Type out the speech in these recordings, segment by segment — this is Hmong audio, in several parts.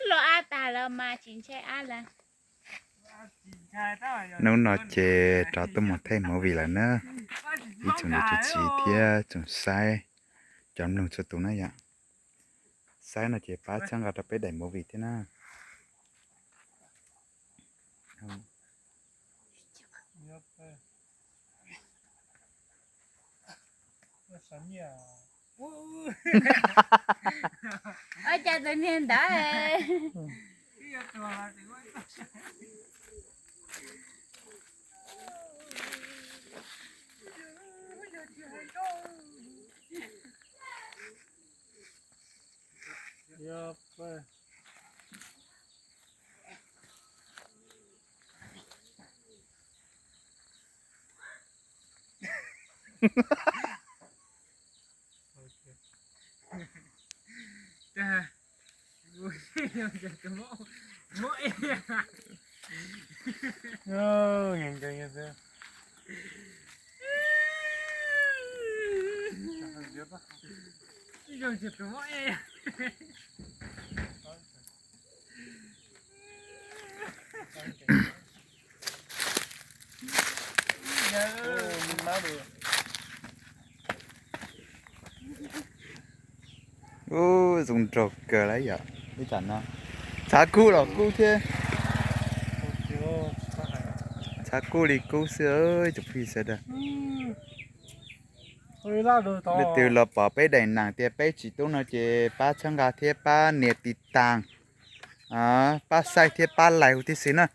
Los ab tag los mas tsis ntshai ab lawm. Hnub no ces rov tuaj mus thaij movie lawm na. Ib tsoom niam tsoom txiv thiab tsoom saib, cov mloog txhua tus na yom. Saib no ces pab txhawb nqa rau peb daim movie thiab na. Ua cas tus niag ntawd. Ub, zoo nraug kawg lawm yom. Ib tsam no txhav kub los kub thiab. Txhav kub li kub xwb tus phooj ywg sawv daws. Leej twg los pom peb daim neem tias peb tsis tub no ces pab txhawb nqa thiab pab nias tiv tas, pab saib thiab pab like huv tib si na.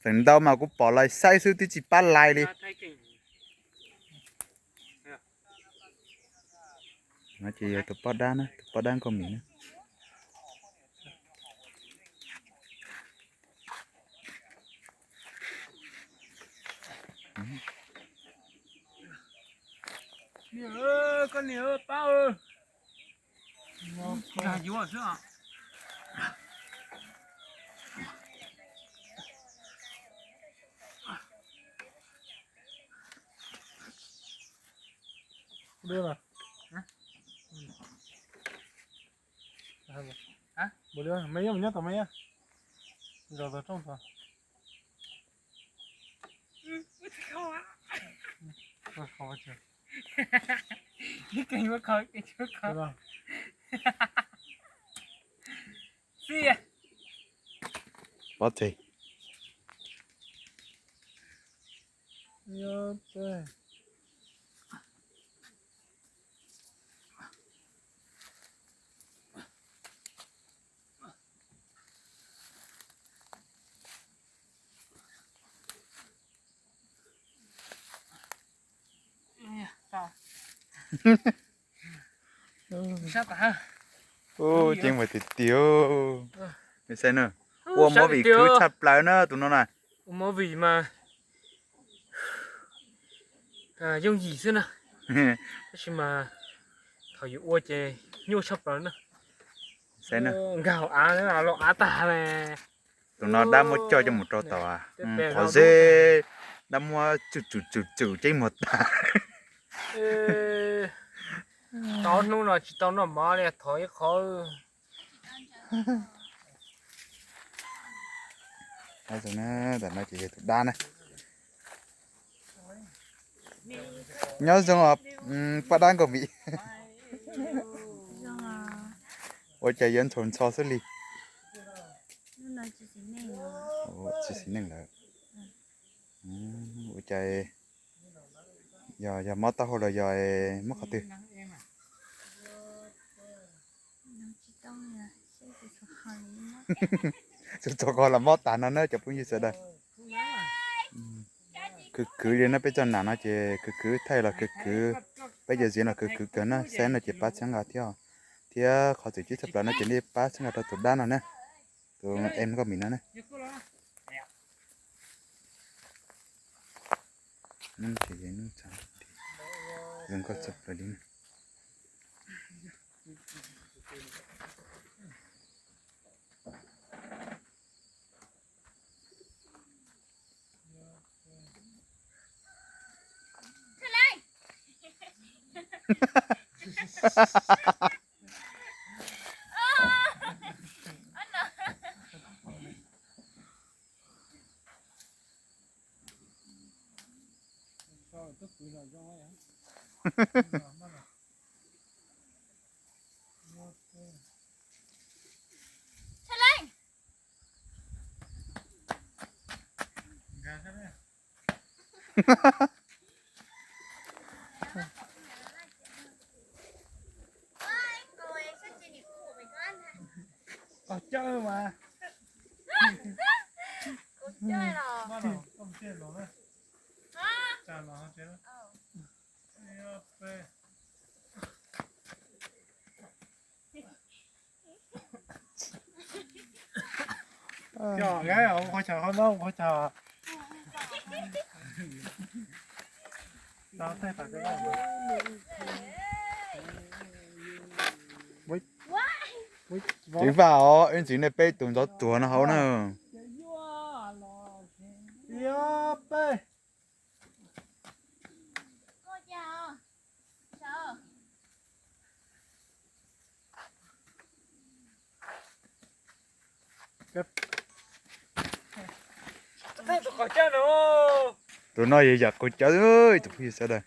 Feem ntau mas kuv pom like saib xwb twb tsis pab like li. No ces yog tus poj dab na, tus poj dab nkauj mis na. Koj niam pab. Pov txeg. Ub, ceeb mas tiag tiag. Saib na, ua movie khwv tshaj plaws na tus no na. Ua movie mas yooj yim xwb na, tab sis mas thaum yuav ua ces nyuaj tshaj plaws na. Saib na, nkag hauv av los av tag. Tus no dab muab coj coj mus rau tom qhov zeb, dab muab tsum tsum tsum tsum ceeb muag tag. Tau hnub no tsis tau noj mov li, thov ib qho. Tam no ces yog tus dab na. Nyob zoo os, poj dab nkauj mis. Ua cas yuav ntxhov ntxho xwb li? Tsis xis neej lawm. Ua cas yog, yog mob taub hau los yog mob qhov twg? Txhua txhua qhov los mob tas no na cov phooj ywg sawv daws. Khwv khwv li no peb txoj nam no ces khwv khwv thaij los khwv khwv, peb cov ziv los khwv khwv kawg na, saib no ces pab txhawb nqa thiab. Thiab qhov txawm tseem tshaj plaws no ces nej pab txhawb nqa rau tus dab no na, tus em nkauj mis no na. Ces yeej txog zoo nkauj tshaj plaws li na. Qos cawj mas. Coj, ua qhov chaw, qhov no ua qhov chaw. Ceev faj os, ib ntxiv nej peb tus ntxov tuag no hauv na. Tus no yog yam qaum cawv, tus phooj ywg sawv daws.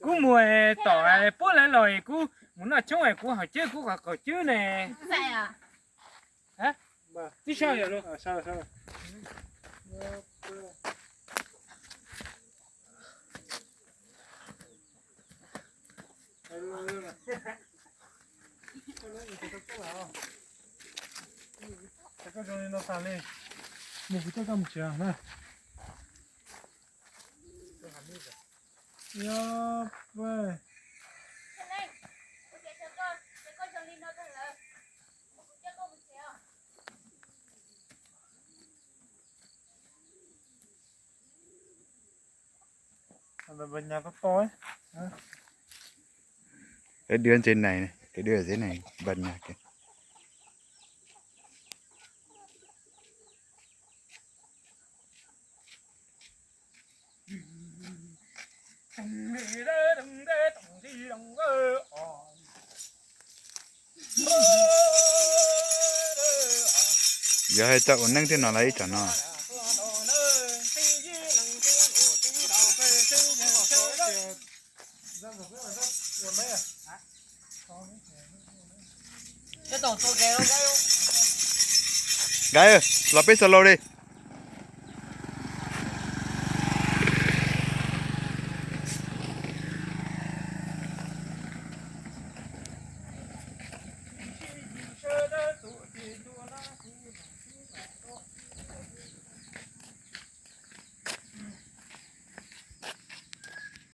Kuv mus tom puab lawv los kuv mus noj tshoob kuv hauv cwb kuv qhov qaum cwb ne. Tib sab yog lus. Koj zoo li no tas li, mus kuv coj koj mus tsev na. Yog peb. Cái đứa dưới này này, cái đứa dưới này bật nhạc kìa. Yog hais txog ua neej thiab no lawm ib tsam no. Nkawd los peb xaus laus li.